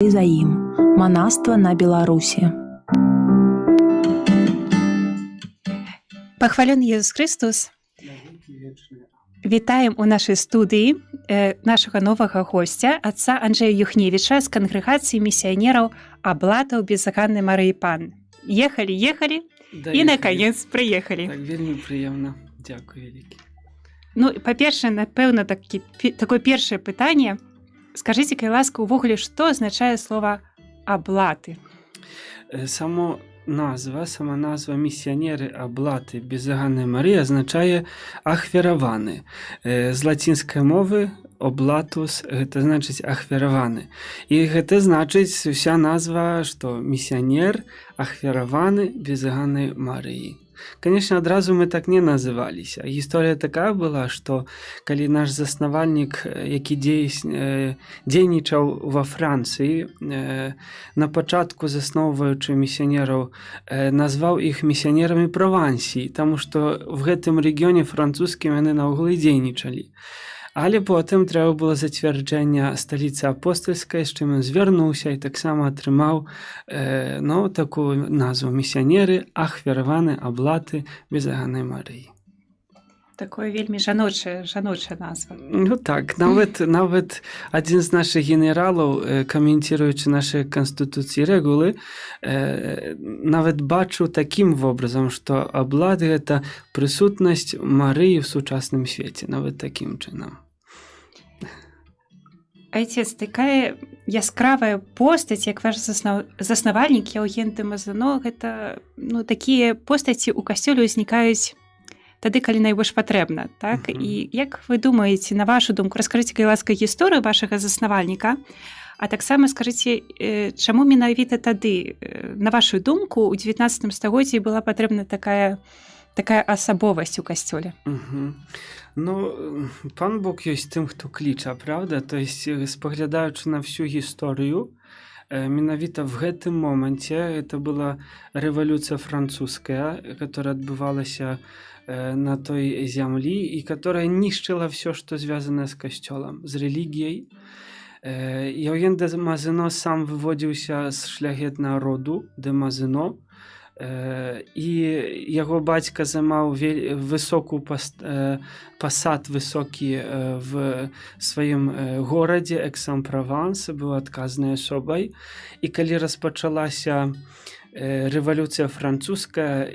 За ім. Манаства на Беларусі. Пахвалён Езус Хрыстус. Вітаем у нашай студыі нашага новага госця, отца Анджея Юхневіча з кангрэгацыі місіянераў аблатаў Беззаганнай Марыі Панны. Ехалі, ехалі і наконец прыехалі. Так, вельмі прыемна. Дзякуй вялікі. Ну, па-першае, напэўна, такое першае пытанне. Скажыце, калі ласка, увогуле, што азначае слова аблаты? Сама назва місіянеры аблаты Беззаганнай Марыі азначае ахвяраваны. З лацінскай мовы облатус, гэта значыць ахвяраваны. І гэта значыць уся назва, што місіянер ахвяраваны Беззаганнай Марыі. Конечно, адразу мы так не называліся. Гісторыя такая была, што калі наш заснавальнік, які дзейнічаў во Францыі, на пачатку засноўваючы місіянераў, назваў іх місіянерамі Правансіі, таму што в гэтым рэгіёне французскім яны наогул і дзейнічалі. Але потым трэба было зацвярджэнне Сталіцы Апостальскай, з чым ён звярнуўся і таксама атрымаў ну, такую назву місіянеры ахвяраваны аблаты Беззаганнай Марыі. Такое вельмі жаночая назва. Ну так, нават адзін з нашых генералаў, каментуючы нашы канстытуцыі, рэгулы, нават бачыў такім вобразам, што аблат гэта прысутнасць Марыі ў сучасным свеце, нават такім чынам. Айцец, такая яскравая постаць, як ваш заснавальнік Яўген дэ Мазено, гэта, ну, такія постаці ў касцёле ўзнікаюць тады, калі найбольш патрэбна, так? І як вы думаеце, на вашу думку, раскажыце, калі ласка, гісторыю вашага заснавальніка, а таксама скажыце, чаму менавіта тады, на вашу думку, у 19 стагоддзі была патрэбна такая асабовасць у касцёле? Ну, пан Бог ёсць тым, хто кліча, правда? То есть, спаглядаючы на всю гісторыю, менавіта в гэтым моманце, это была рэвалюцыя французская, которая адбывалася на той зямлі і которая нішчыла все, што звязана з касцёлам, з рэлігіяй. Яўген дэ Мазено сам выводзіўся з шляхетнага роду дэ Мазено, і яго бацька займаў высоку пасад высокі в сваім горадзе Эксан-Прованс, быў адказнай асобай. І калі распачалася рэвалюцыя французская,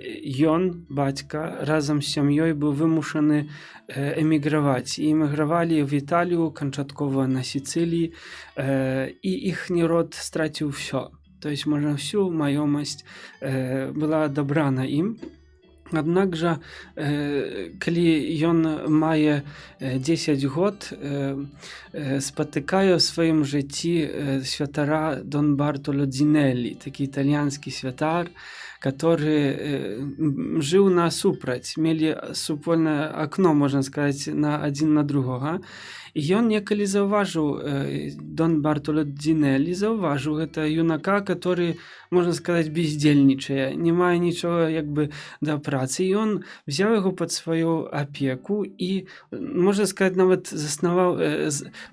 ён, бацька, разам з сям'ёй быў вымушаны эміграваць. І эмігравалі в Італію, канчаткова на Сіцыліі, і іхні род страціў всё. То есть, можна, всю маёмасць была адабрана ім. Аднак жа, калі ён мае 10 год, спатыкае ў сваім жыцці святара Дон Бартоло Дзінеллі, такі італьянскі святар, который жыў насупраць, мелі супольнае акно, можна сказаць, на адзін на другога. І ён некалі заўважыў, Дон Бартоло Дзінеллі заўважыў гэта юнака, который, можна сказаць, бездзельнічае, не мае нічога як бы да працы. І ён взяў яго пад сваю апеку і, можна сказаць, нават заснаваў,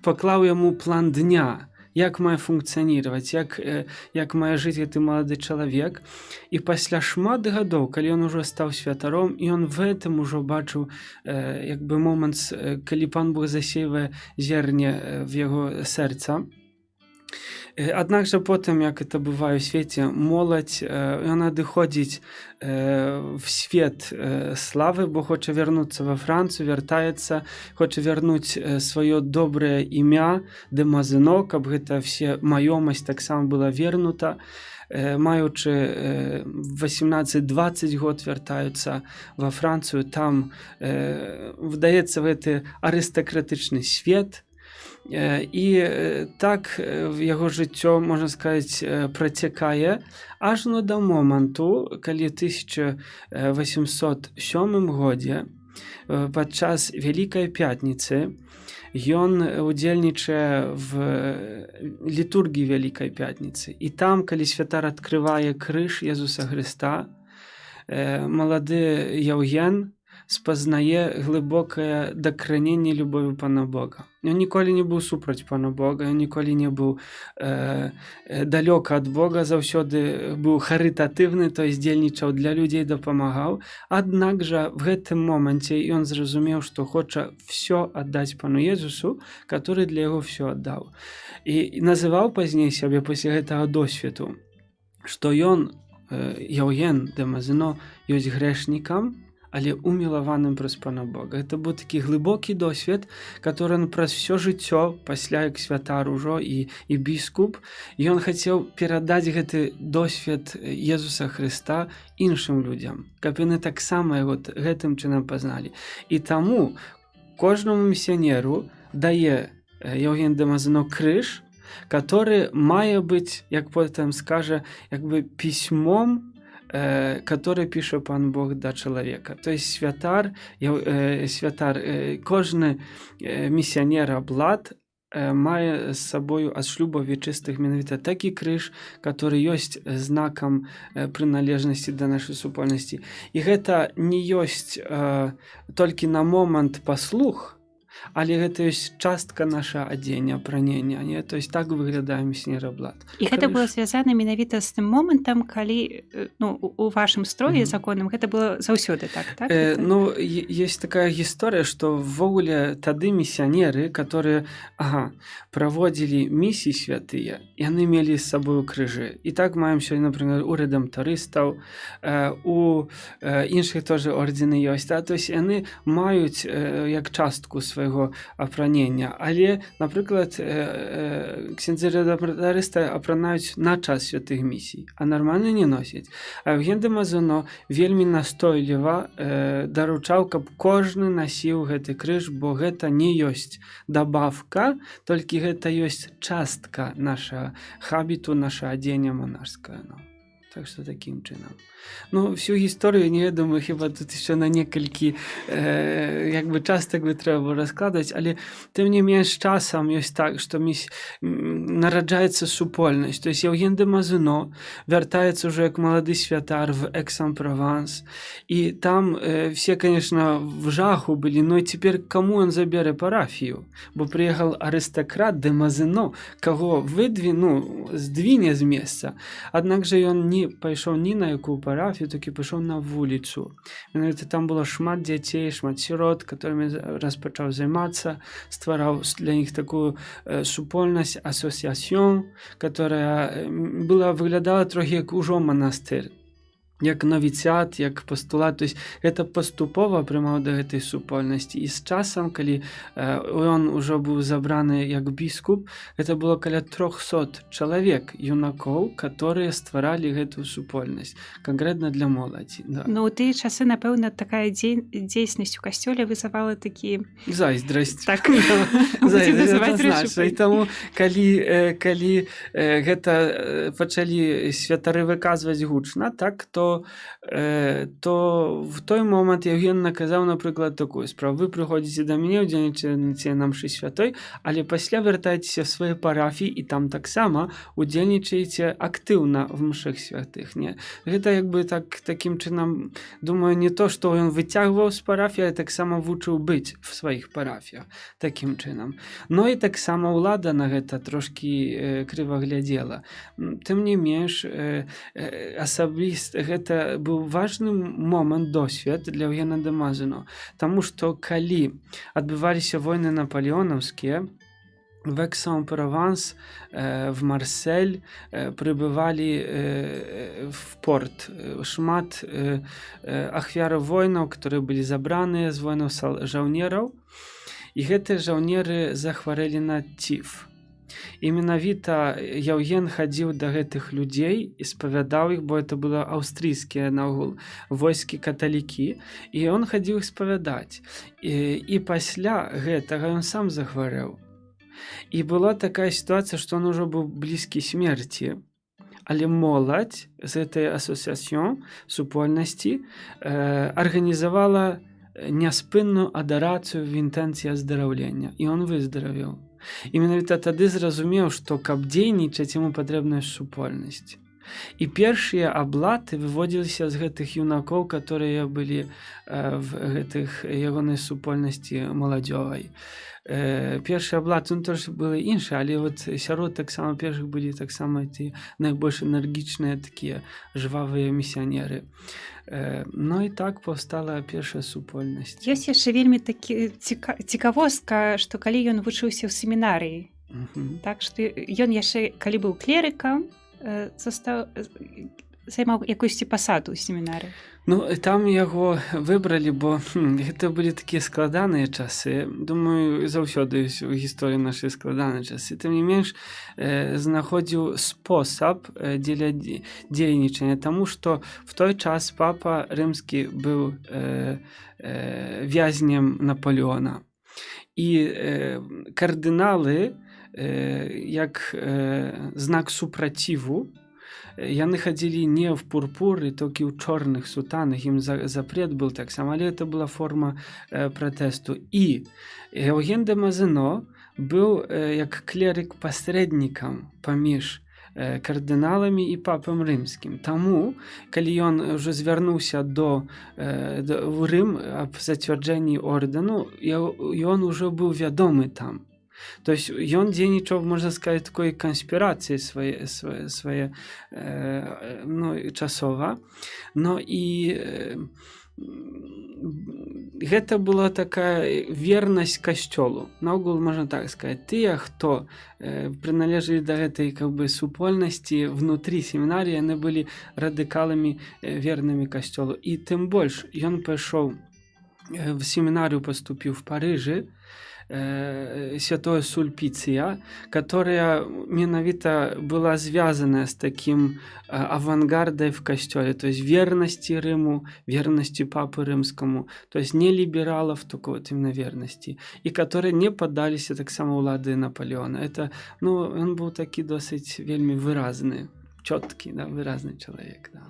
паклаў яму план дня, як мае функцыяніраваць, як мае жыць гэты малады чалавек. І пасля шмат гадоў, калі ён ужо стаў святаром, і ён в гэтым ужо бачыў як бы момант, калі пан Бог засейвае зерне в яго сэрца. Аднак жа потым, як это бывае ў свеце, моладзь, ён адыходзіць в свет славы, бо хоча вярнуцца во Францыю, вяртаецца, хоча вярнуць сваё добрае імя дэ Мазено, каб гэта все маёмасць таксама была вернута. Маючы 18-20 год, вяртаюцца во Францыю, там вдаецца в гэты арыстакратычны свет. І так яго жыццё, можна сказаць, працякае ажно да моманту, калі 1807 годзе падчас Вялікай пятніцы ён удзельнічае в літургіі Вялікай пятніцы. І там, калі святар адкрывае крыж Езуса Хрыста, малады Яўген спазнае глыбокае дакраненне любові Пана Бога. Ён ніколі не быў супраць Пана Бога, ён ніколі не быў далёка ад Бога, заўсёды быў харытатыўны, то есть дзейнічаў для людзей, дапамагаў. Аднак жа в гэтым моманце ён зразумеў, што хоча всё аддаць Пану Езусу, который для яго всё аддаў. І называў пазней сябе пасля гэтага досведу, што ён, Яўген дэ Мазыно, ёсць грэшнікам, але умілаваным праз Пана Бога. Гэта быў такі глыбокі досвед, который он праз всё жыццё пасля, як святар ужо і біскуп, ён хацеў перадаць гэты досвед Езуса Хрыста іншым людзям, каб яны таксама яго гэтым чынам пазналі. І таму кожнаму місіянеру дае Яўген дэ Мазыно крыж, который мае быць, як потым скажа, як бы пісьмом, который піша Пан Бог да чалавека. То есть святар, кожны місіянер аблат мае з сабою ад шлюбаў вячыстых менавіта такі крыж, который ёсць знакам прыналежнасці да нашай супольнасці. І гэта не ёсць толькі на момант паслуг, але гэта ёсць частка наша адзення, апранення, не? То есть так выглядае місіянер аблат. І гэта было Крыж. звязана менавіта з тым момантам, калі ну, у вашым строі законным гэта было заўсёды так? Ну, есть такая гісторыя, што ўвогуле тады місіянеры, которые, ага, праводзілі місіі святыя, яны мелі з сабою крыжы. І так маем сёння, например, у рэдэмптарыстаў, у іншых тоже ордзены ёсць. Да? То есть яны маюць як частку свайго апранення. Але, напрыклад, ксяндзы рэдэмптарысты апранаюць на час святых місій, а нармальна не носяць. А Яўген дэ Мазыно вельмі настойліва даручаў, каб кожны насіў гэты крыж, бо гэта не ёсць дабавка, толькі гэта ёсць частка наша хабіту, наша адзення монашская. Ну. Так што такім чынам. Ну, всю гісторыю не ведаю, хіба тут еще на некалькі як бы частак бы трэба было раскладаць, але тым не менш часам ёсць так, што нараджаецца супольнасць. То есть Яўген дэ Мазыно вяртаецца ўжо як малады святар в Экс-ан-Прованс, і там все, конечно, в жаху былі, но цяпер каму ён забярэ парафію? Бо прыехал арыстакрат дэ Мазыно, каго выдві, ну, здвіне з месца. Аднак жа ён не пайшоў ні на якую парафію, такі пайшоў на вуліцу. Менавіта там было шмат дзяцей, шмат сірот, которыми распачаў займацца, ствараў для іх такую супольнасць, асоцыяцыон, которая была, выглядала трохі як ужо манастыр, як навіцят, як пастулат. То есть гэта паступова прымаў да гэтай супольнасці. І з часам, калі ён ужо быў забраны як біскуп, гэта было каля 300 чалавек, юнакоў, которые стваралі гэтую супольнасць канкрэтна для моладзі. Да. Ну, у тыя часы, напэўна, такая дзейнасць у касцёле вызывала такі Зайздрасць. Так. Зайздрасць, называць адназначна. рэчы. І таму калі гэта пачалі святары выказваць гучна, так, то в той момант Яўген наказаў, напрыклад, такую справу: вы прыходзіце да мяне, удзельнічаеце на мшы святой, але пасля вяртаецеся в свае парафіі і там таксама удзельнічаеце актыўна в мшах святых, не? Гэта як бы так, такім чынам, думаю, не то што ён выцягваў з парафіі, але таксама вучыў быць в сваіх парафіях такім чынам. Ну і таксама ўлада на гэта трошкі крыва глядзела. Тым не менш, асабіст гэта быў важны момант, досвед для Яўгена дэ Мазыно. Таму што калі адбываліся войны напалеонаўскія, в Экс-ан-Прованс, в Марсель прыбывалі в порт шмат ахвяраў войнаў, которые былі забраныя з войнаў, жаўнераў. І гэтыя жаўнеры захварэлі на ціф. І менавіта Яўген хадзіў да гэтых людзей і спавядаў іх, бо это было аўстрыйскія наогул войскі, каталікі, і ён хадзіў іх спавядаць. І пасля гэтага ён сам захварэў. І была такая сітуацыя, што он ужо быў блізкі смерці. Але моладзь з гэтай асоцыяцыён, супольнасці, арганізавала няспынную адарацыю в інтэнцыі аздараўлення, і он выздаравеў. І менавіта тады зразумеў, што, каб дзейнічаць, яму патрэбная супольнасць. І першыя аблаты выводзіліся з гэтых юнакоў, которые былі в гэтых ягонай супольнасці маладзёвай. Першыя аблаты, ну, тоже былі іншыя, але вот сярод таксама першых былі таксама ці найбольш энергічныя, такія жвавыя місіянеры. Ну і так паўстала першая супольнасць. Ёсць яшчэ вельмі такі цікавостка, што калі ён вучыўся ў семінарыі, так што ён яшчэ, калі быў клерыкам, застаў, займаў якуюсьці пасаду ў семінары. Ну, там яго выбралі, бо гэта былі такія складаныя часы. Думаю, заўсёды ёсць у гісторыі нашай складаныя часы. Тым не менш, знаходзіў спосаб дзеля дзейнічання, таму што в той час папа рымскі быў вязнем Наполеона. І кардыналы, як знак супраціву, яны хадзілі не в пурпуры, толькі ў чорных сутанах, ім запрет был таксама, але это была форма пратэсту. І Еўген де Мазено быў як клерык пасрэднікам паміж кардыналамі і папам рымскім. Таму, калі ён ўжо звярнуўся ў Рым аб зацвярджэнні ордэну, ён ужо быў вядомы там. То есть ён дзейнічаў, можна сказать, такой канспірацыі свае, ну, часова. Но і гэта была такая вернасць касцёлу. Наогул можна так сказать, тыя, хто прыналежалі да гэтай как бы супольнасці внутри семінарыі, яны былі радыкаламі, вернымі касцёлу. І тым больш ён пайшоў в семінарыю, паступіў в Парыжы, святое Сульпіцыя, которая менавіта была звязаная з таким авангардай в касцёле, то есть вернасці Рыму, вернасці папы рымскаму, то есть не лібералов, только вот именно вернасці, і которые не паддаліся таксама ўлады Наполеона. Это, ну, ён быў такі досыць вельмі выразны, чёткі, да, выразны чалавек. Да.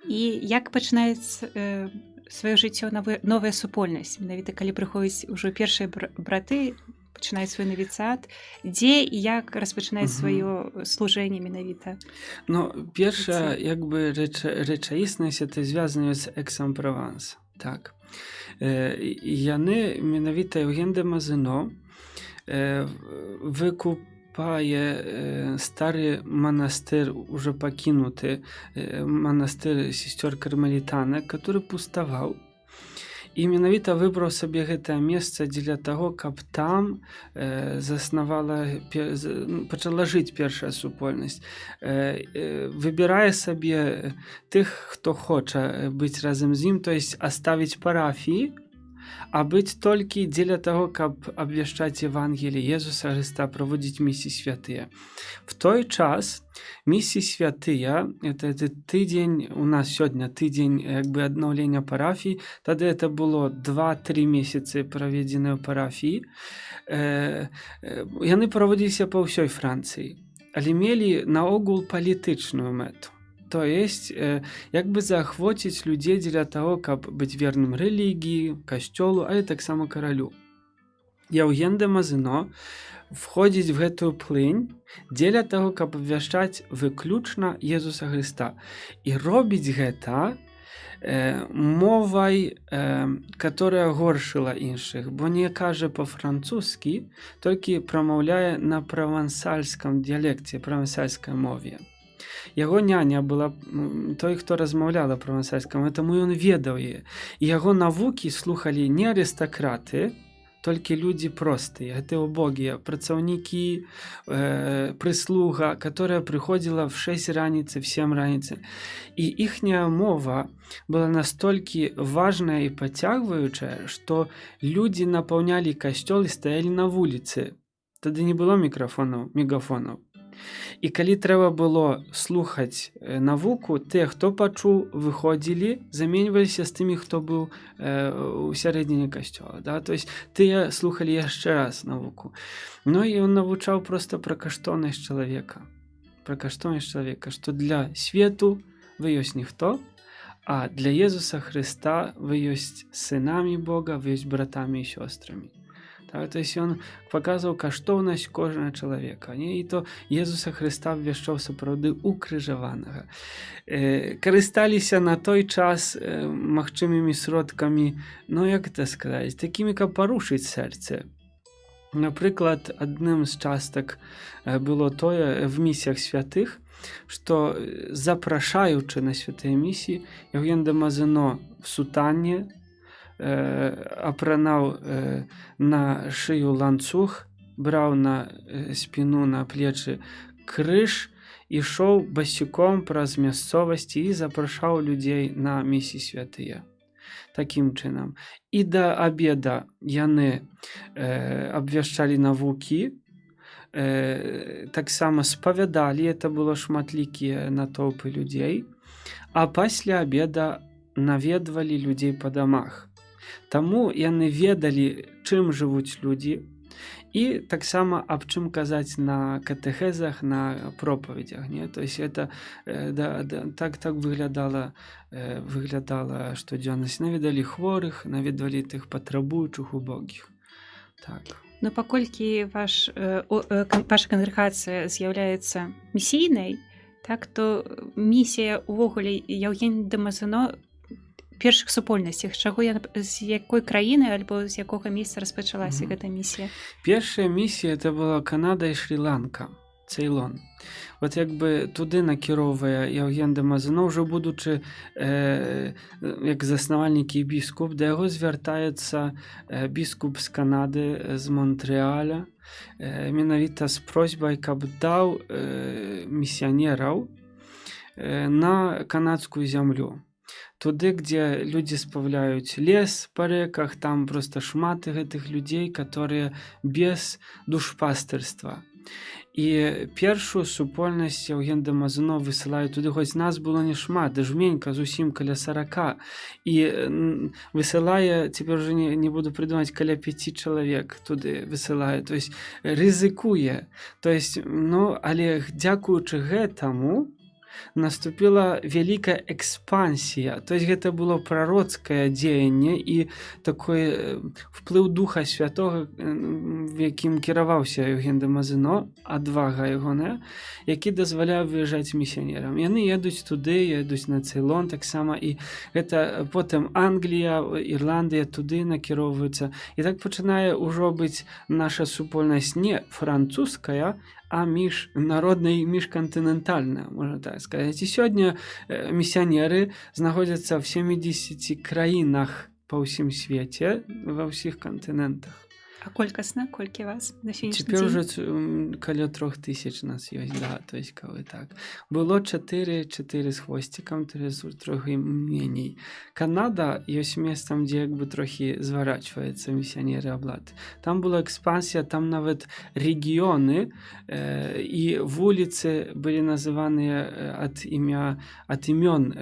І як пачынаецца сваё жыццё новая супольнасць, менавіта калі прыходзяць ужо першыя браты, пачынаюць свой навіцыят, дзе і як распачынаюць сваё служэнне менавіта? Ну, першая, як бы рэчаіснасць, это звязана з Экс-ан-Прованс. Так. Яны, менавіта Еўген де Мазено, выкупае стары манастыр, уже пакінуты манастыр сестер кармелітанак, который пуставаў. І менавіта выбраў сабе гэтае месца дзеля таго, каб там заснавала ну, пачала жыць першая супольнасць. Выбірае сабе тых, хто хоча быць разам з ім, то есть аставіць парафіі, а быць толькі дзеля таго, каб абвяшчаць Евангелие Езуса Хрыста, праводзіць місіі святыя. В той час місіі святыя, это тыдзень, у нас сёння тыдзень як бы аднаўлення парафій, тады это было 2-3 месяцы, праведзеныя ў парафіі. Яны праводзіліся па ўсёй Францыі, але мелі наогул палітычную мэту. То есть як бы заахвоціць людзей дзеля таго, каб быць верным рэлігіі, касцёлу, але таксама каралю. Яўген де Мазено входзіць в гэтую плынь дзеля таго, каб абвяшчаць выключна Езуса Хрыста. І робіць гэта мовай, которая горшыла іншых, бо не кажа па-французскі, толькі прамаўляе на правансальском дыялекце, правансальскай мове. Яго няня была той, хто размаўляла правансальскам, таму ён ведаў яе. І яго навукі слухалі не арыстакраты, толькі людзі простыя, гэта убогія, працаўнікі, прыслуга, которая прыходзіла в 6 раніцы, в 7 раніцы. І іхняя мова была настолькі важная і пацягваючая, што людзі напаўнялі касцёл і стаялі на вуліцы. Тады не было мікрафонаў, мегафонаў. І калі трэба было слухаць навуку, тыя, хто пачуў, выходзілі, заменьваліся з тымі, хто быў у сярэдзіне касцёла. Да? То есть тыя слухалі яшчэ раз навуку. Ну і ён навучаў проста пра каштоўнасць чалавека. Пра каштоўнасць чалавека, што для свету вы ёсць ніхто, а для Езуса Хрыста вы ёсць сынамі Бога, вы ёсць братамі і сёстрамі. Так, то есть ён паказваў каштоўнасць кожнага чалавека, не? І то Езуса Хрыста абвяшчаў сапраўды укрыжаванага. Карысталіся на той час магчымымі сродкамі, ну, як это сказаць, такімі, каб парушыць сэрце. Напрыклад, адным з частак было тое в місіях святых, што, запрашаючы на святыя місіі, Яўген дэ Мазено в сутанне апранаў на шыю ланцуг, браў на спіну, на плечы крыж, ішоў басіком праз мясцовасці і запрашаў людзей на місіі святыя. Такім чынам. І да абеда яны абвяшчалі навукі, таксама спавядалі, это было шматлікія натоўпы людзей, а пасля абеда наведвалі людзей па дамах. Таму яны ведалі, чым жывуць людзі, і таксама аб чым казаць на катэхезах, на пропаведзях, не? То есть это да, так выглядала штодзённасць. Наведалі хворых, наведвалі тых патрабуючых, убогіх. Так. Ну, паколькі ваша кангрэгацыя з'яўляецца місійнай, так, то місія увогуле Яўген дэ Мазено першых супольнасцях, чаго я, з якой краіны альбо з якога месца распачалася гэта місія? Першая місія — это была Канада і Шры-Ланка, Цейлон. Вот як бы туды накіроўвае Яўген дэ Мазено, ўжо будучы як заснавальнік і біскуп, да яго звяртаецца біскуп з Канады, з Монтрэаля, менавіта з просьбай, каб даў місіянераў на канадскую зямлю. Туды, где людзі сплаўляюць лес па рэках, там просто шмат гэтых людзей, которые без душпастырства. І першую супольнасць Яўген дэ Мазено высылае туды, хоць нас было не шмат, жменька зусім, каля 40. І высылае, цяпер уже не буду прыдумаць, каля 5 чалавек туды высылае, то есть рызыкуе. То есть, ну, але дзякуючы гэтаму наступила вялікая экспансія. То есть гэта было прароцкае дзеянне і такой вплыў Духа Святога, в якім кіраваўся Яўген дэ Мазено, адвага ягоная, які дазваляў выязджаць місіянерам. Яны едуць туды, едуць на Цейлон таксама, і гэта потым Англія, Ірландыя, туды накіроўваюцца. І так пачынае ўжо быць наша супольнасць не французская, а міжнародная і міжкантынентальная, можна так сказаць. І сёння місіянеры знаходзяцца в 70 краінах па ўсім свеце, ва ўсіх кантынентах. А колькасна колькі вас на сённяшні Цяпер дзень? уже каля 3000 нас ёсць, да, то есть калі так. Было 4, 4 з хвосцікам, трохі меней. Канада ёсць месцам, дзе як бы трохі зварачваецца місіянеры аблаты. Там была экспансія, там нават рэгіёны і вуліцы былі называныя ад імён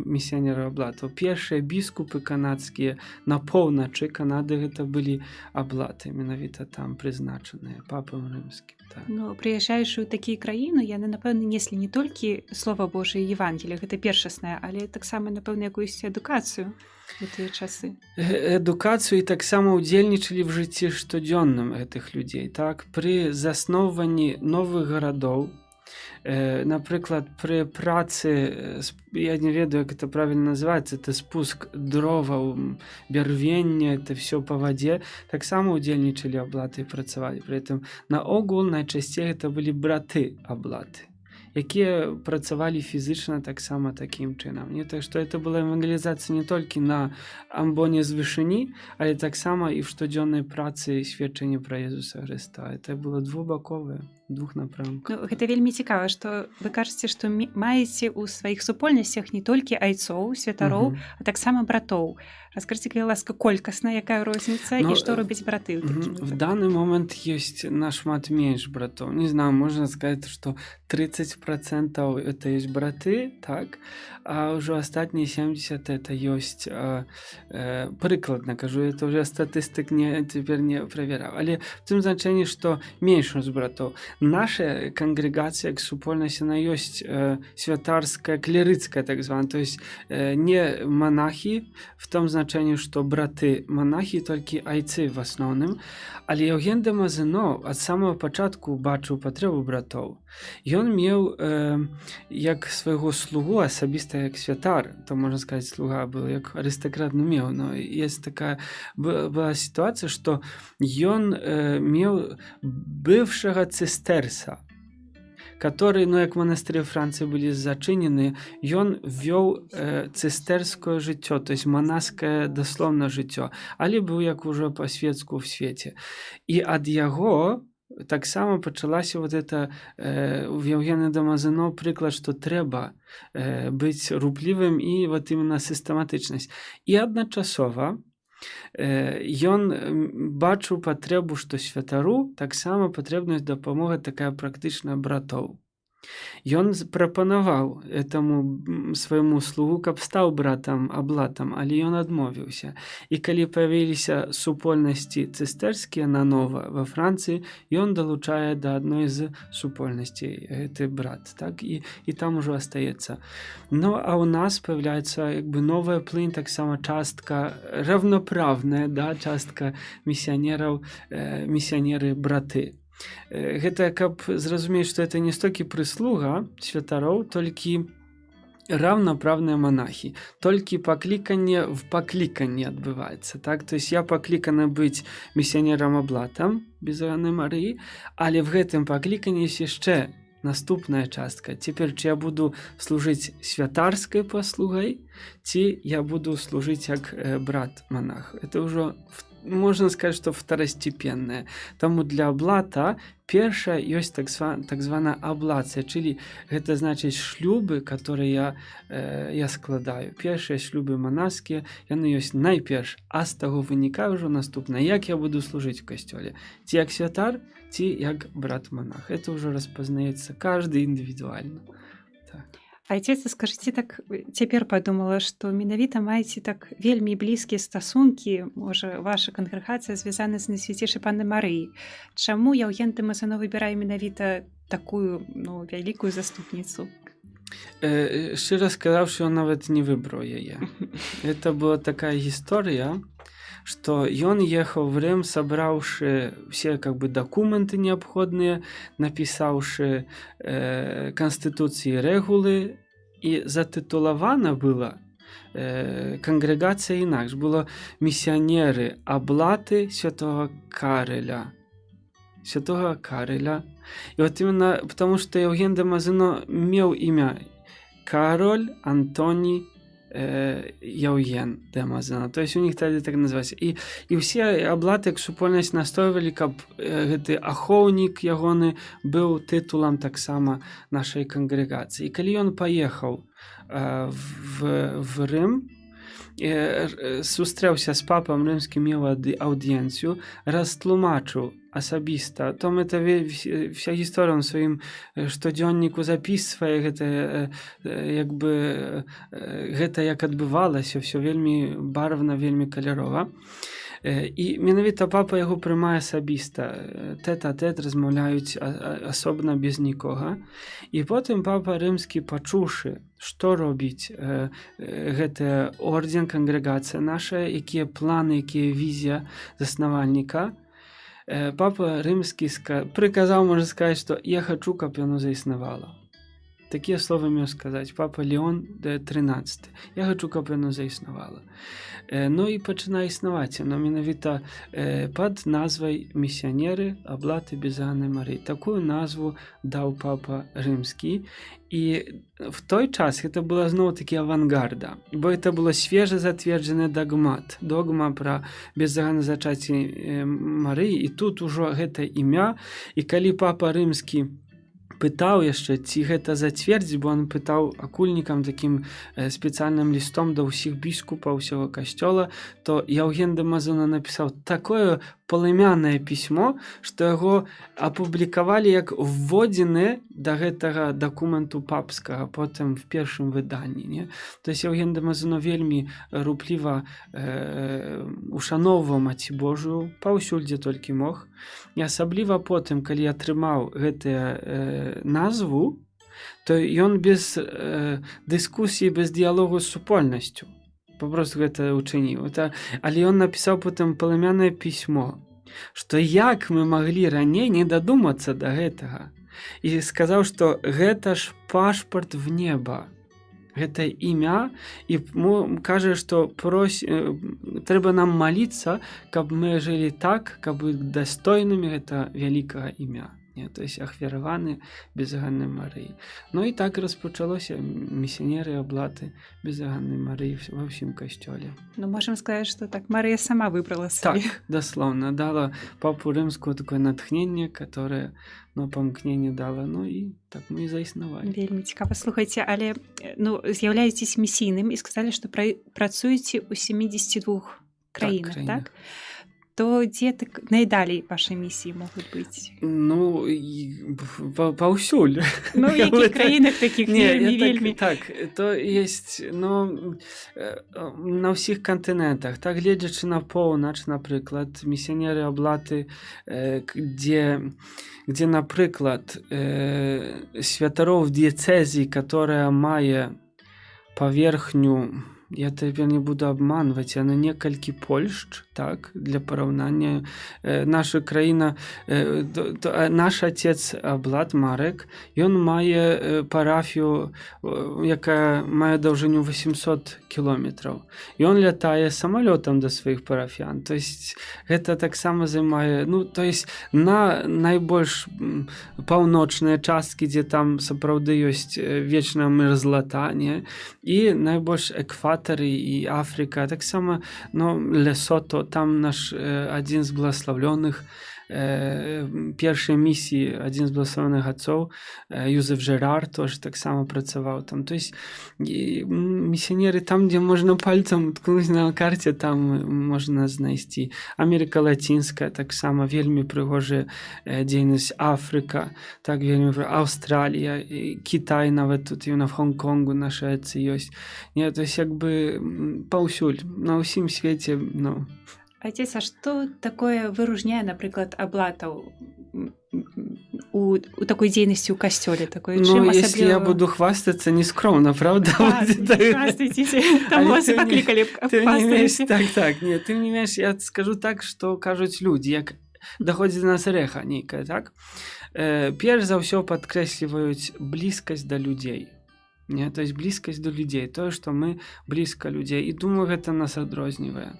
місіянераў аблатаў. Першыя біскупы канадскія на поўначы Канады — гэта былі аблаты, менавіта там прызначаныя папам рымскім. Так. Ну, прыязджаючы ў такія краіны, яны, напэўна, неслі не толькі слова Божае, Евангелие, гэта першаснае, але таксама, напэўна, якуюсь адукацыю у тыя часы. Эдукацыю і таксама ўдзельнічалі в жыцці штодзённым гэтых людзей. Так, пры засноўванні новых гарадоў, напрыклад, пры працы, я не ведаю, як это правильно называется, это спуск дроваў, бярвенне, это все по вадзе, таксама ўдзельнічалі аблаты і працавалі. При этом наогул найчасцей гэта былі браты аблаты, якія працавалі фізычна таксама такім чынам. Не так, што это была евангелізацыя не толькі на амбоне з вышыні, але таксама і в штодзённай працы сведчанне пра Езуса Хрыста. Это было двухбаковае, двух напрамках. Ну, гэта вельмі цікава, што вы кажаце, што маеце ў сваіх супольнасцях не толькі айцоў, святароў, а таксама братоў. Раскажыце, калі ласка, колькасна, якая розніца Ну, і што робяць браты ў такім В выпадку? данный момент есть нашмат меньше братов. Не знаю, можно сказать, что 30%. 30% это ёсць браты, так, а ўжо астатнія 70 это ёсць, прыкладна кажу, это уже статыстык не цяпер не правяраў, але в тым значэнні, што меншасць братоў. Наша кангрэгацыя як супольнасць, она ёсць святарская, клерыцкая так звана, то есть не монахі в том значэнні, што браты монахі, толькі айцы в асноўным. Але Яўген де Мазыно ад самого пачатку бачыў патрэбу братоў. Ён меў як свайго слугу асабіста, як святар, то, можна сказать, слуга был, як арыстакрат, ну, меў, но есть такая была сітуацыя, што ён меў бывшага цыстэрса, который, ну, як манастыры Францыі былі зачынены, ён вёў цыстэрское жыццё, то есть манаскае даслоўна жыццё, але быў як ужо па-свецку в свеце. І ад яго таксама пачалася вот это у Яўгена де Мазыно прыклад, што трэба быць руплівым і вот именно сістэматычнасць. І адначасова ён бачыў патрэбу, што святару таксама патрэбнасць дапамога такая практычная братоў. Ён прапанаваў этому свайму слугу, каб стаў братам аблатам, але ён адмовіўся. І калі паявіліся супольнасці цыстэрскія нанова во Францыі, ён далучае да адной з супольнасцей гэты брат, так, і там ужо астаецца. Ну а ў нас паяўляецца як бы новая плынь, таксама частка раўнапраўная, да, частка місіянераў, місіянеры браты. Гэта каб зразумець, што это не столькі прыслуга святароў, толькі раўнапраўныя монахі, толькі пакліканне в пакліканні адбываецца, так. То есть я пакліканы быць місіянерам аблатам Беззаганнай Марыі, але в гэтым пакліканні ёсць яшчэ наступная частка цяпер: ці я буду служыць святарскай паслугай, ці я буду служыць як брат монах. Это ўжо, можна сказать, что второстепенное. Таму для аблата першая ёсць так званая аблацыя, czyli гэта значыць шлюбы, которые я складаю. Першыя шлюбы манаскія, яны ёсць найперш, а з таго вынікае ўжо наступнае: як я буду служыць в касцёле, ці як святар, ці як брат монах. Это ўжо распазнаецца каждый індывідуальна, так. Айцец, скажыце, так цяпер падумала, што менавіта маеце так вельмі блізкія стасункі, можа, ваша кангрэгацыя звязана з Найсвяцейшай Паннай Марыяй. Чаму Яўген дэ Мазыно выбірае менавіта такую, ну, вялікую заступніцу? Шчыра сказаўшы, ён нават не выбраў яе. Это была такая гісторыя, што ён ехаў в Рым, сабраўшы все как бы дакументы неабходныя, напісаўшы канстытуцыі, рэгулы, і затытулавана была кангрэгацыя інакш, было місіянеры аблаты святого Карэля. Святого Карэля. І вот именно потому, что Яўген де Мазыно меў імя Кароль Антоні Яўген де Мазыно. То есть у них тады так называлася. І ўсе аблаты як супольнасць настойвалі, каб гэты ахоўнік ягоны быў тытулам таксама нашай кангрэгацыі. І калі ён паехаў в Рым, сустрэўся з папам рымскім, меў аўдыенцыю, растлумачыў асабіста. Том это вся гісторыя, он сваім штодзённіку запісвае гэта, як бы гэта як адбывалася, все вельмі барвна, вельмі калярова. І менавіта папа яго прымае асабіста, тэт-а-тэт размаўляюць асобна, без нікога. І потым папа рымскі, пачуўшы, што робіць гэты ордзен, кангрэгацыя наша, якія планы, якія візія заснавальніка, папа рымскі прыказаў, можна сказаць, што я хачу, каб яно заіснавала. Такія словы меў сказаць папа Леон 13: «Я хочу, каб яно заіснавала». Ну і пачынае існаваць яно менавіта пад назвай місіянеры аблаты Беззаганнай Марыі. Такую назву даў папа рымскі. І в той час гэта была зноў такі авангарда, бо это было свежа зацверджаны дагмат, догма пра беззаганнае зачацце Марыі, і тут ужо гэта імя. І калі папа рымскі пытаў яшчэ, ці гэта зацвердзіць, бо он пытаў акульнікам, такім спецыяльным лістом да ўсіх біскупаў усяго касцёла, то Яўген де Мазына напісаў такое полымянае пісьмо, што яго апублікавалі як вводзіны да гэтага дакументу папскага потым в першым выданні, не? То есть Яўген дэ Мазано вельмі рупліва ушаноўваў Маці Божую паўсюль, дзе толькі мог. І асабліва потым, калі атрымаў гэтую назву, то ён без дыскусіі, без дыялогу з супольнасцю попросту гэта ўчыніў. Это, але ён напісаў потым паламянае пісьмо, што як мы маглі раней не дадумацца да гэтага. І сказаў, што гэта ж пашпарт в неба. Гэта імя, і кажа, што трэба нам маліцца, каб мы жылі так, каб быць дастойнымі гэта вялікага імя. Не, то есть ахвяраваны Беззаганнай Марыі. Ну і так распачалося місіянеры аблаты Беззаганнай Марыі ва ўсім касцёле. Ну, можам сказаць, што так Марыя сама выбрала Так, сабе. дословно дала папу рымскую такое натхненне, которое, ну, памкненне дала, ну і так мы і заіснавалі. Вельмі цікава, слухайце, але ну, з'яўляецесь місійным і сказалі, што працуеце ў 72 краінах, так, краінах. Так? То дзе так найдалей вашы місіі могуць быць? Ну, паўсюль. Ну, у якіх краінах такіх Не, вельмі, я так, вельмі? Так, то есть, ну, на ўсіх кантынентах. Так, гледзячы на поўнач, напрыклад, місіянеры аблаты, дзе, напрыклад, святароў дыецэзіі, которая мае паверхню, я цяпер не буду абманваць, яна некалькі Польшч, так, для параўнання, наша краіна, наш отец аблат Марек, ён мае парафію, якая мае даўжыню 800 кіલોметраў. Ён лятае самалётам да сваіх парафіян. То есть гэта таксама займае, ну, то есть на найбольш паўночныя часткі, дзе там сапраўды ёсць вечная мерзлата, не? І найбольш экватары і Афрыка, таксама, ну, Лесото, там наш адзін з благаслаўлёных, першай місіі, адзін з благаслаўлёных адцоў, Юзеф Жерар, тоже таксама працаваў там. То есть і, місіянеры там, дзе можна пальцам ткнуць на карце, там можна знайсці. Амерыка Лацінская таксама вельмі прыгожая дзейнасць, Афрыка, так вельмі Аўстралія, і Кітай, нават тут і на Хонконгу нашы айцы ёсць. Не, то есть як бы паўсюль, на ўсім свеце, ну. Отец, а што такое выружняе, напрыклад, аблатаў у такой дзейнасці ў касцёле, такой, Ну, чым если я асабліва? буду хвастаться, нескромно, правда? Так, будет? не хвастайтесь. Там Але вас тым не- паклікалі б, Тым не менш, хвастаеце. так, не, тым не менш, я скажу так, што кажуць людзі, як даходзіць до нас рэха нейкая, так? Перш за ўсё падкрэсліваюць блізкасць да людзей. Не, то есть блізкасць да людзей, тое, што мы блізка людзей. І думаю, гэта нас адрознівае.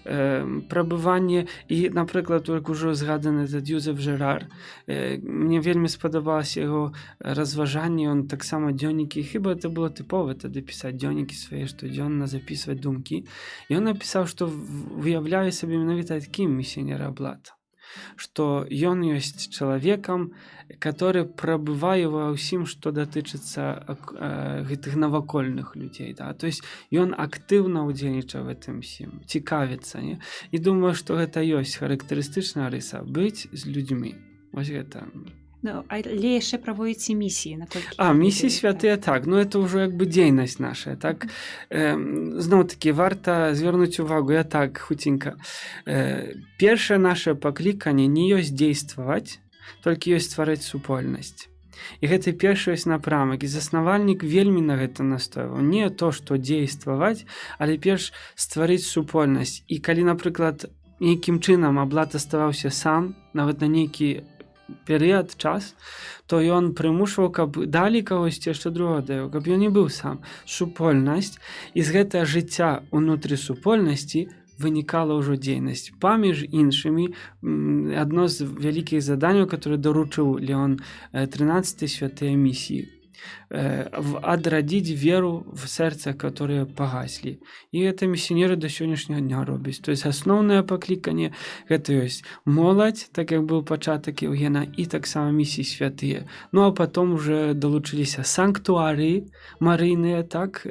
Прабыванне і, напрыклад, як ужо згаданы этот Юзеф Жерар, мне вельмі спадабалася яго разважанне, ён таксама дзённікі, хіба это было тыпова тады пісаць дзённікі свае штодзённа, запісваць думкі. І ён напісаў, што выяўляе сабе менавіта такім місіянера аблата, што ён ёсць чалавекам, который прабывае ва ўсім, што датычыцца гэтых навакольных людзей. Да? То есть ён актыўна ўдзельнічае в гэтым усім, цікавіцца. Не? І думаю, што гэта ёсць характарыстычная рыса — быць з людзьмі. Вось гэта. Ну, але яшчэ праводзіце місіі, наколькі А, я місіі ведаю, святыя, так, ну это ўжо як бы дзейнасць наша, так. Зноў-такі варта звярнуць увагу, я так хуценька. Першае наше пакліканне не ёсць дзействаваць, толькі ёсць ствараць супольнасць. І гэты першы ёсць напрамак, і заснавальнік вельмі на гэта настойваў. Не то, што дзействаваць, але перш стварыць супольнасць. І калі, напрыклад, нейкім чынам аблат аставаўся сам, нават на нейкі перыяд, час, то ён прымушваў, каб далі кагосьці яшчэ другога даю, каб ён не быў сам. Супольнасць, і з гэтага жыцця унутры супольнасці вынікала ўжо дзейнасць. Паміж іншымі, адно з вялікіх заданняў, которое даручыў Леон XIII, святыя місіі. адрадзіць веру в сэрцах, которые пагаслі. І гэта місіянеры да сённяшняга дня робяць. То есть асноўнае пакліканне — гэта ёсць моладзь, так як быў пачатак Еўгена, і таксама місіі святыя. Ну а потом уже далучыліся санктуарыі марыйныя, так,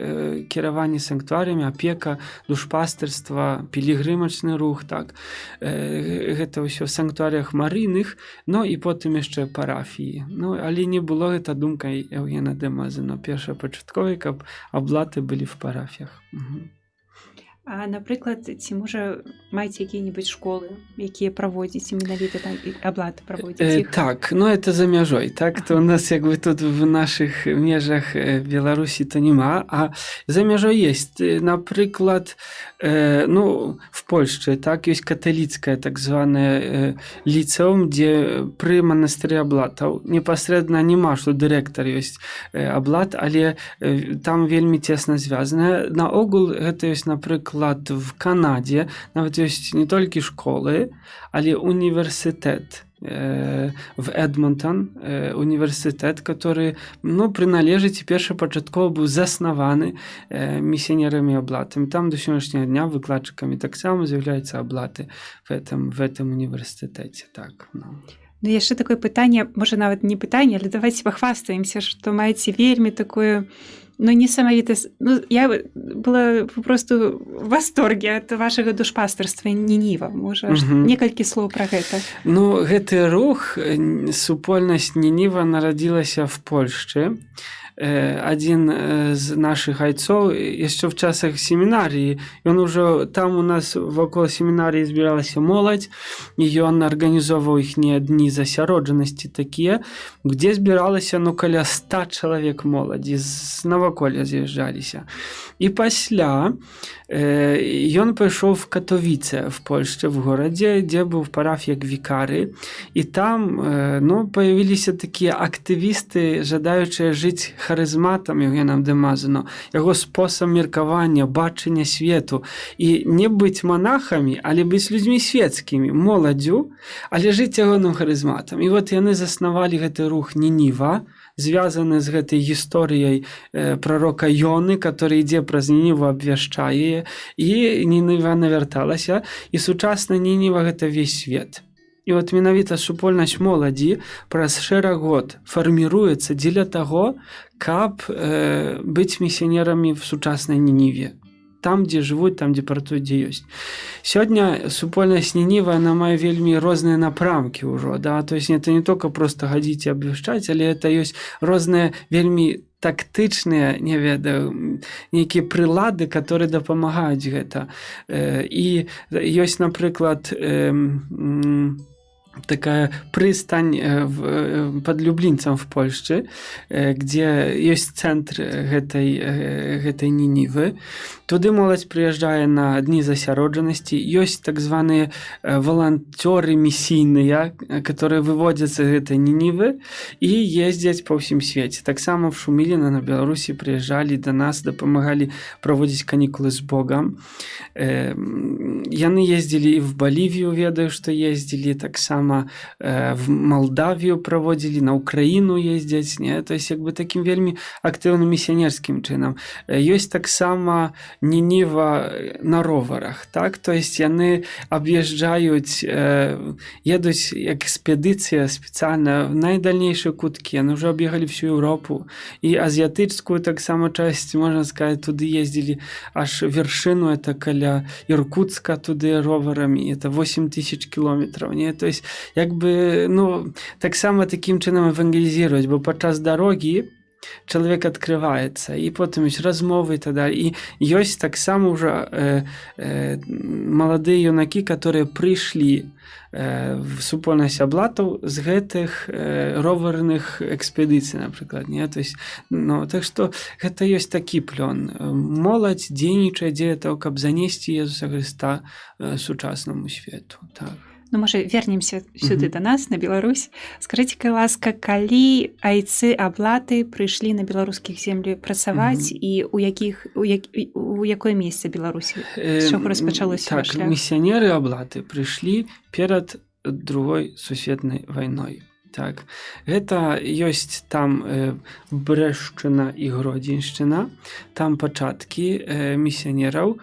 кіраванне санктуарыямі, апека, душпастырства, пілігрымачны рух, так. Гэта ўсё в санктуарыях марыйных, ну і потым яшчэ парафіі. Ну, але не было гэта думкай Еўгена дэ Мазено першапачатковай, каб аблаты былі в парафіях. А напрыклад, ці можа, маеце якія-небудзь школы, якія праводзіце менавіта там і аблаты праводзіць іх? Так, ну это за мяжой, так, то у нас як бы тут в наших межах Беларусі то няма, а за мяжой есть. Напрыклад, ну, в Польшчы, так, ёсць каталіцкае так званае ліцэум, дзе пры манастыры аблатаў непасрэдна няма, што дырэктар ёсць аблат, але там вельмі цесна звязаная. Наогул гэта ёсць, напрыклад, в Канадзе, нават ёсць не толькі школы, але універсітэт в Эдмонтон, універсітэт, который, ну, прыналежыць і першапачаткова быў заснаваны місіянерамі аблатамі. Там до сённяшняга дня выкладчыкамі таксама з'яўляюцца аблаты в этом універсітэце. Так, ну. Ну, яшчэ такое пытанне, можа, нават не пытанне, але давайте пахвастаемся, што маеце вельмі такую, ну, несамавіта, ну, я была просто в восторге от вашага душпастырства «Нініва». Можа, некалькі слоў пра гэта? Ну, гэты рух, супольнасць «Нініва» нарадзілася в Польшчы. Адзін з нашых айцоў яшчэ в часах семінарыі, ён ужо там, у нас вакол семінарыі збіралася моладзь, і ён арганізоўваў іхнія дні засяроджанасці такія, где збіралася, ну, каля 100 чалавек моладзі, з наваколля з'язджаліся. І пасля ён пайшоў в Катовіце в Польшчы, в горадзе, дзе быў параф як вікары, і там ну, паявіліся такія актывісты, жадаючыя жыць харызматам Еўгенам дэ Мазено, яго спосаб меркавання, бачання свету, і не быць манахамі, але быць людзьмі светскімі, моладдзю, але жыць ягоным харызматам. І вот яны заснавалі гэты рух «Нініва», звязаны з гэтай гісторыяй прарока Йоны, который ідзе праз Нініву, абвяшчае, і Нініва навярталася. І сучасна Нініва — гэта весь свет. І от менавіта супольнасць моладзі праз шэраг год фарміруецца дзеля таго, каб быць місіянерамі в сучаснай Нініве. Там, дзе жывуць, там, дзе працуюць, дзе ёсць. Сёння супольнасць «Нініва», она мае вельмі розныя напрамкі ўжо, да? То есть это не только просто хадзіць і абвяшчаць, але это ёсць розныя вельмі тактычныя, не ведаю, нейкія прылады, которые дапамагаюць гэта. І ёсць, напрыклад, такая прыстань под Люблінцам в Польшчы, где ёсць цэнтр гэтай Нінівы. Туды моладзь прыязджае на дні засяроджанасці. Ёсць так званыя валанцёры місійныя, которые выводзяцца гэтай Нінівы і ездзяць па ўсім свеце. Таксама в Шуміліна на Беларусі прыязджалі да нас, дапамагалі праводзіць канікулы з Богам. Яны ездзілі і в Балівію, ведаю, што ездзілі таксама в Малдавію праводзілі, на Украіну ездзяць, не? То есть як бы такім вельмі актыўным місіянерскім чынам. Ёсць таксама Нініва на роварах, так, то есть яны аб'язджаюць, едуць як экспедыцыя спецыяльна в найдальнейшыя куткі. Яны ўжо аб'ехалі всю Еўропу і азіятычскую таксама часць, можна сказать, туды ездзілі аж вершыну, это каля Іркутска, туды роварамі, это 8000 кіલોметраў, не? То есть як бы, ну, таксама такім чынам евангелізировать, бо падчас дарогі чалавек открываецца, і потым ёсць размовы і так далее. І ёсць таксама ўжо маладыя юнакі, которые прыйшлі в супольнасць аблатаў з гэтых роварных экспедыцый, напрыклад, не? То есть, ну, так что гэта ёсць такі плён: моладзь дзейнічае дзеля того, каб занесці Езуса Хрыста сучаснаму свету, так. Ну, можа, вернемся сюды, да нас на Беларусь. Скажыце, калі ласка, калі айцы аблаты прыйшлі на беларускіх землі працаваць і у якіх у, як, у якое месца Беларусі, з чаго распачалося Так, ваш шлях? Місіянеры аблаты прыйшлі перад Другой сусветнай вайной. Так, гэта ёсць там Брэшчына і Гродзеншчына, там пачаткі місіянераў.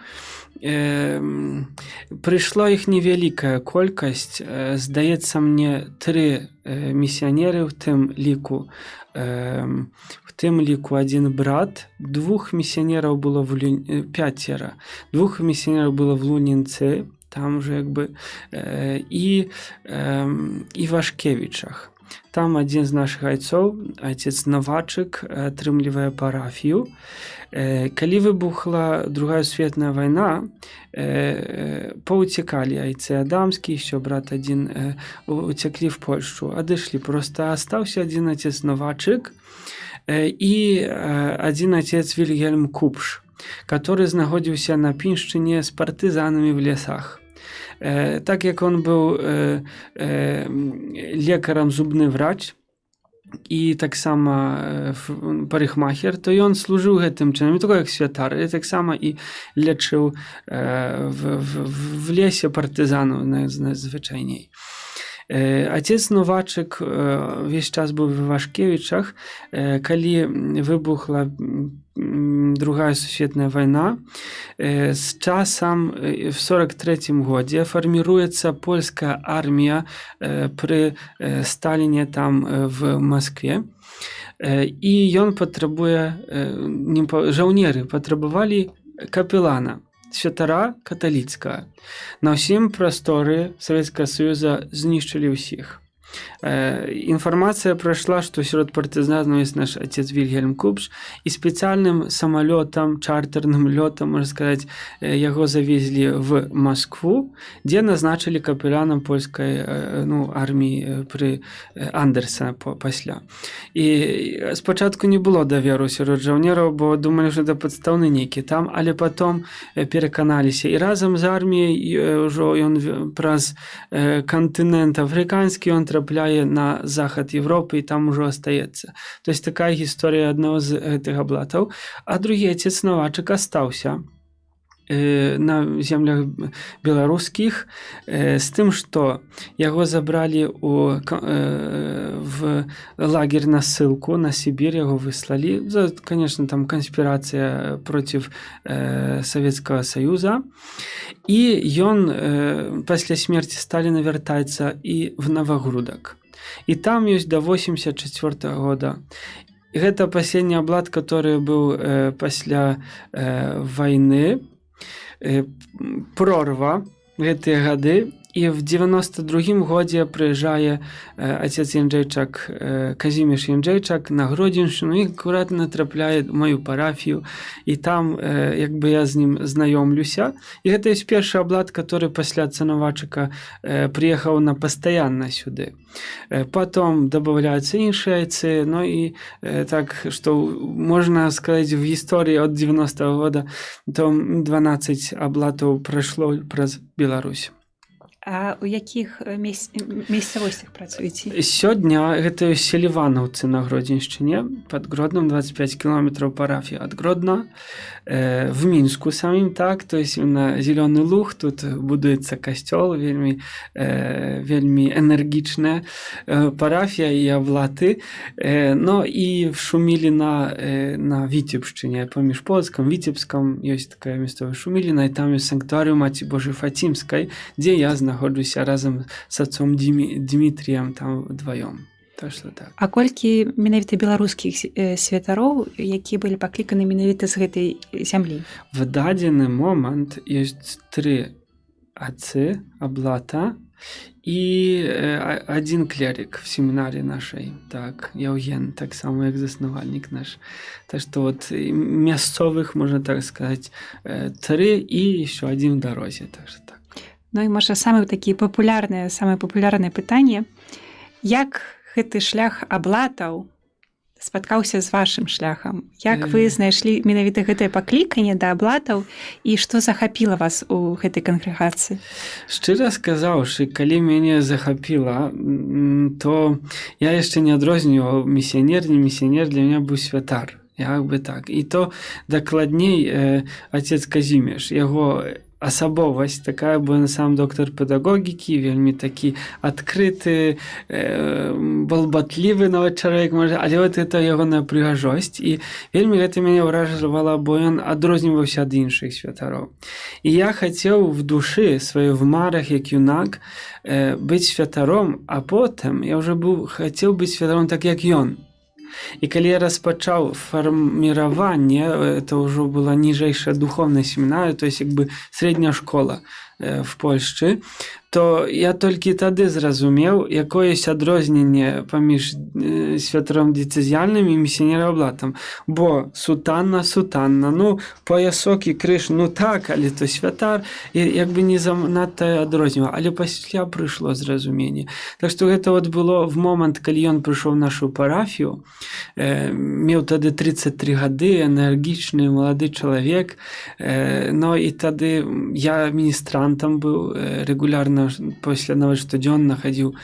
Прыйшло іх невялікая колькасць, здаецца мне, тры місіянеры, в тым ліку адзін брат, двух місіянераў было в пяцера, двух місіянераў было в Лунінцы, там уже як бы і Вашкевічах. Там адзін з нашых айцоў, отец Навачык, атрымлівае парафію. Калі выбухла Другая сусветная вайна, паўцікалі айцы Адамскі, еще брат адзін, уцяклі в Польшчу, адышлі. Просто астаўся адзін отец Навачык і адзін отец Вільгельм Купш, который знаходзіўся на Піншчыне з партызанамі в лесах. Так як он быў лекарам, зубны врач і таксама парикмахер, то ён служыў гэтым чынам не только як святар, але таксама і лячыў в лесе партызанаў звычайней. Отец Новачык весь час быў в Вашкевічах. Калі выбухла Другая сусветная вайна, з часам в 43 годзе фарміруецца польская армія пры Сталіне там в Москве. І ён патрабуе, жаўнеры патрабавалі капелана, святара каталіцкага. На ўсім прасторы Савецкага Союза знішчылі ўсіх. Інфармацыя прайшла, што сярод партызанаў ёсць наш отец Вільгельм Купш, і спецыяльным самалётам, чартэрным лётам, можна сказаць, яго завезлі в Москву, дзе назначылі капелянам польскай ну, арміі пры Андерса пасля. І спачатку не было даверу сярод жаўнераў, бо думалі, што это падстаўны нейкі там, але потом пераканаліся. І разам з арміяй ўжо ён праз кантынент афрыканскі ён трапляе на захад Европы і там ужо астаецца. То есть такая гісторыя аднаго з гэтых аблатаў. А другі отец Навачык астаўся на землях беларускіх, з тым, што яго забралі в лагерь на ссылку, на Сібір яго выслалі за, конечно, там канспірацыя против Советского Союза, і ён пасля смерти Сталіна вяртаецца і в Навагрудак, і там ёсць до 84 -го года. Гэта последний аблат, который быў пасля вайны, прорва гэтыя гады, і в 92 годзе прыязджае отец Янджэйчак, Казіміш Янджэйчак, на Гродзеншчыну і акуратна трапляе маю парафію, і там як бы я з ним знаёмлюся, і гэта ёсць першы аблат, который пасля Цанавачыка прыехаў на пастаянна сюды. Потом добавляются іншыя айцы, ну і так что, можна сказаць, в гісторыі от 90 -го года то 12 аблатаў прайшло праз Беларусь. А у якіх мясцовасцях працуеце? Сёння гэта Селіванаўцы на Гродзеншчыне, под Гродном, 25 кіламетраў парафія ад Гродна, в Мінску самім, так, то есть на Зялёны Луг, тут будуецца касцёл, вельмі энергічная парафія і аблаты, но і в Шуміліна на Віцебшчыне, паміж Полацкам, Віцебскам ёсць такая мясцовая Шуміліна, і там ёсць санктуарыум Маці Божай Фацімскай, дзе я знаходжуся разам з отцом Дмітріем там вдвоём. Так что так. А колькі менавіта беларускіх святароў, якія былі пакліканы менавіта з гэтай зямлі? В дадзены момант ёсць тры отцы аблата і адзін клерик в семінарі нашай, так, Яўген, таксама як заснавальнік наш. Так что вот мясцовых, можна так сказаць, тры і еще адзін в дарозе, так что так. Ну і, можа, самае папулярнае пытанне: як гэты шлях аблатаў спаткаўся з вашым шляхам? Як вы знайшлі менавіта гэтае пакліканне да аблатаў і што захапіла вас у гэтай кангрэгацыі? Шчыра сказаўшы, калі мяне захапіла, то я яшчэ не адрозніваў місіянер, не місіянер, для меня быў святар. Як бы так. І то дакладней отец Казіміш, яго Асабовасць такая, бо ён сам доктар педагогікі, вельмі такі адкрыты, балбатлівы нават чалавек можа, але вот это ягоная прыгажосць, і вельмі гэта мяне ўражвала, бо ён адрозніваўся ад іншых святароў. І я хацеў в душы сваёй, в марах, як юнак, быць святаром, а потым я уже быў, хацеў быць святаром так, як ён. І калі я распачаў фарміраванне, это ўжо была ніжэйшая духовная семінарыя, то есть як бы средняя школа в Польшчы, то я толькі тады зразумеў, якое ёсць адрозненне паміж святаром дыяцэзіяльным і місіянерам-аблатам. Бо сутанна, сутанна, ну, паясок і крыж, ну так, але то святар, і як бы не занадта адрозніваў, але пасля прыйшло зразуменне. Так што гэта вот было в момант, калі ён прыйшоў в нашу парафію, меў тады 33 гады, энергічны малады чалавек, но і тады я міністрантам быў, рэгулярна, пасля нават штодзённа хадзіў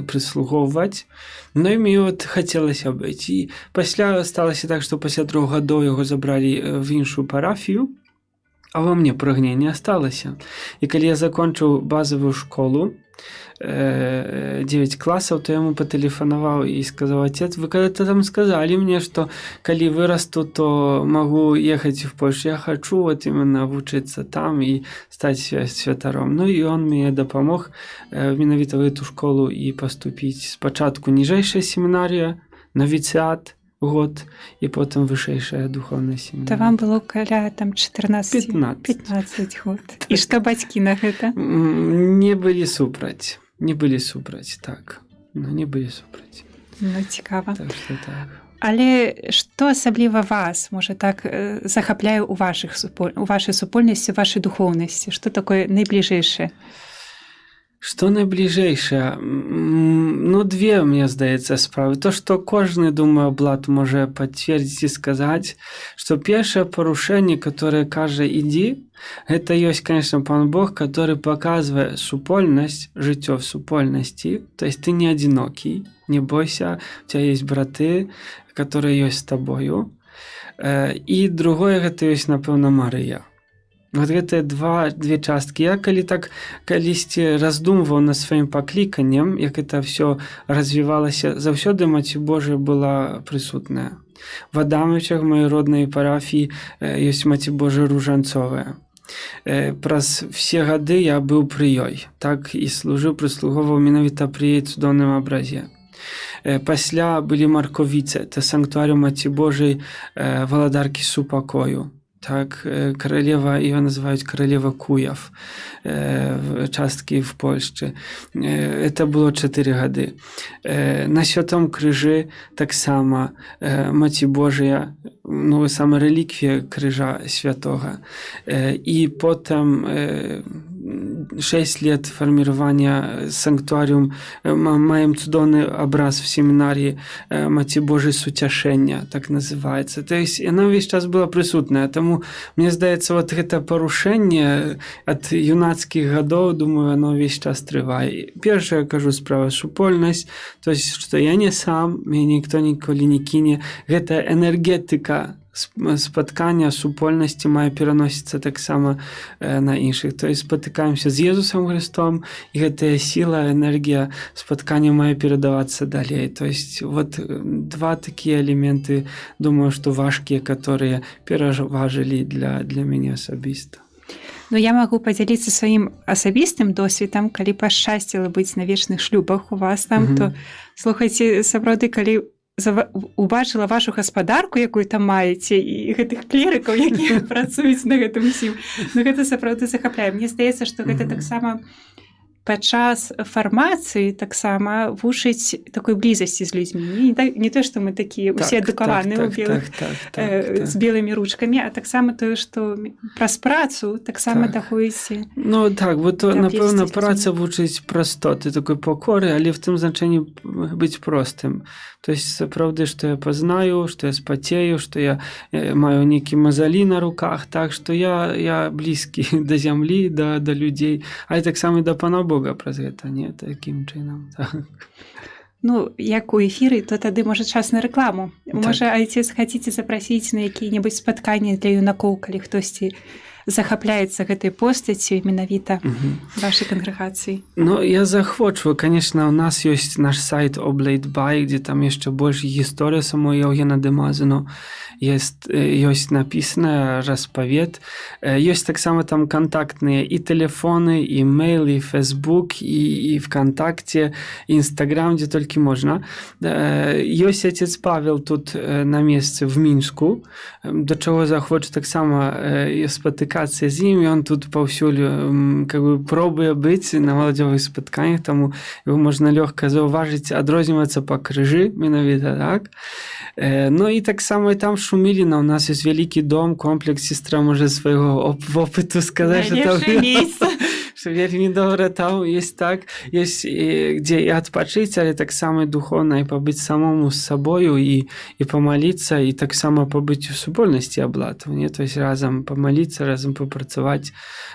прыслугоўваць. Ну і мне вот хацелася быць. І пасля сталася так, што пасля 3 гадоў яго забралі в іншую парафію, а во мне прагненне асталася. І калі я закончыў базавую школу, 9 класаў, то я яму патэлефанаваў і сказаў: «Отец, вы когда-то там сказали мне, что калі вырасту, то могу ехать в Польшу. Я хочу вот именно вучыцца там и стать святаром». Ну і он мне дапамог менавіта в эту школу і паступіць. Спачатку ніжэйшая семінарія, навіцыат, год, і потым вышэйшая духовная семінарія. То вам было каля там 14? 15. 15 год. І што бацькі на гэта? Не былі супраць. Не былі супраць, так. Ну, не былі супраць. Ну, цікава. Так што так. Але што асабліва вас, можа так, захапляе у вашай супольнасці, вашай духоўнасці? Што такое найбліжэйшае? Што найбліжэйшае? Ну, две, мне здаецца, справы. То, што кожны, думаю, аблат можа пацвердзіць і сказаць, што першае парушэнне, которое кажа: «Ідзі», гэта ёсць, конечно, Пан Бог, который паказвае супольнасць, жыццё в супольнасці. То есть ты не адзінокі, не бойся, у тебя есть браты, которые ёсць з табою. І другое, гэта ёсць, напэўна, Марыя. Вот гэтыя две часткі. Я калі так калісьці раздумваў над сваім пакліканнем, як это все развівалася, заўсёды Маці Божая была прысутная. В Адамовичах, маёй роднай парафіі, ёсць Маці Божая Ружанцовая. Праз все гады я быў пры ёй, так і служыў, прыслугоўваў менавіта пры яе цудоўным абразе. Пасля былі Марковіцы, это санктуарыум Маці Божай Валадаркі Супакою. Так, каралева, ее называюць каралева Куяв, часткі в Польшчы. Это было 4 гады. На Святом Крыжы таксама Маці Божая, ну, сама рэліквія Крыжа Святога. І потым 6 лет фарміравання санктуарыум, маем цудоўны абраз в семінарыі Маці Божай Суцяшэння, так называется. То есть яна ўвесь час была прысутная, таму мне здаецца, вот гэта парушэнне ад юнацкіх гадоў, думаю, оно ўвесь час трывае. Першая, кажу, справа — супольнасць, то есть што я не сам, мяне ніхто ніколі не кіне. Гэта энергетыка спаткання, супольнасці мае пераносіцца таксама на іншых. То есть спатыкаемся з Езусам Христом, і гэтая сіла, энергія спаткання мае перадавацца далей. То есть вот два такія элементы, думаю, што важкія, которые пераважылі для мяне асабіста. Ну, я магу падзяліцца сваім асабістым досведам, калі пашчасціла быць на вечных шлюбах у вас там, то, слухайце, сапраўды, калі убачыла вашу гаспадарку, якую там маеце, і гэтых клерыкаў, якія працуюць на гэтым усім, ну, гэта сапраўды захапляе. Мне здаецца, што гэта таксама падчас фармацыі таксама вучыць такой блізасці з людзьмі, не то што мы такія усе адукаваны ў белых, з белымі ручкамі, а таксама тое, што праз працу таксама даходзіце Ну так, бо то да напэўна блізасці з праца людзьмі. вучыць простоты, такой пакоры, але в тым значэнні быць простым. То есть сапраўды, што я пазнаю, што я спацею, што я маю нейкі мазалі на руках, так што я блізкі да зямлі, да людзей, а і таксама і да Пана Бога праз гэта, не такім чынам. Так. Ну, як у эфіры, то тады, можа, час на рэкламу. Так. Можа, айцец, хаціце запрасіць на якія-небудзь спатканні для юнакоў, калі хтосьці захапляецца гэтай постаццю менавіта вашай кангрэгацыі. Ну, я заахвочваю, конечно, у нас ёсць наш сайт Oblate By, дзе там яшчэ больш гісторыя самой Яўгена дэ Мазано есть, ёсць напісаная распавед. Ёсць таксама там кантактныя і тэлефоны, і мейл, і Facebook, і ВКонтакте, Інстаграм, дзе толькі можна. Ёсць отец Павел тут на месцы в Мінску, да чаго заахвочу таксама спатыкацца з ім, ён тут паўсюль как бы пробуе быць на маладзёвых спатканнях, таму его можна лёгка заўважыць, адрознівацца па крыжы менавіта так. Ну і таксама і там Шуміліна у нас ёсць вялікі дом, комплекс, сестра можа свайго опыту сказаць, что там что вельмі добра там есть, так, есть дзе і адпачыць, але таксама і духоўна, і пабыць самому з сабою, і памаліцца, і таксама пабыць у супольнасці аблатаў, не, то есть разам памаліцца, разам папрацаваць,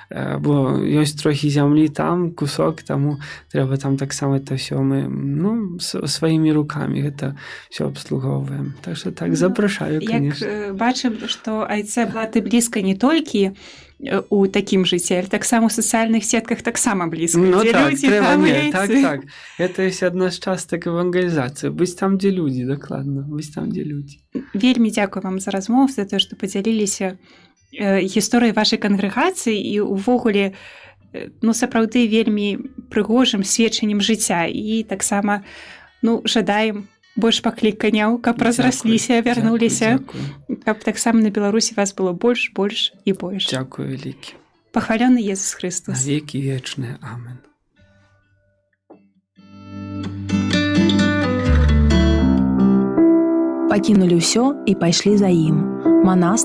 бо ёсць трохі зямлі там, кусок, таму трэба там таксама это все мы, ну, сваімі рукамі гэта все абслугоўваем. Так что так, запрашаю. Як бачым, што айцы аблаты блізка не толькі у такім жыцці, але таксама у сацыяльных сетках таксама блізка. Ну, так, людзі, трэба, не, так, это ёсць адна з частак евангелізацыі, быць там, дзе людзі, дакладна, быць там, дзе людзі. Вельмі дзякую вам за размову, за тое, што падзяліліся гісторыяй вашай кангрэгацыі і увогуле, ну, сапраўды вельмі прыгожым сведчаннем жыцця, і таксама, ну, жадаем больш пакліканняў, каб разрасліся, вярнуліся, каб таксама на Беларусі вас было больш, больш і больш. Дзякую вялікі. Пахвалёны Езус Хрыстус. Векі вечныя. Амен. Пакінулі ўсё і пайшлі за ім. Манаства.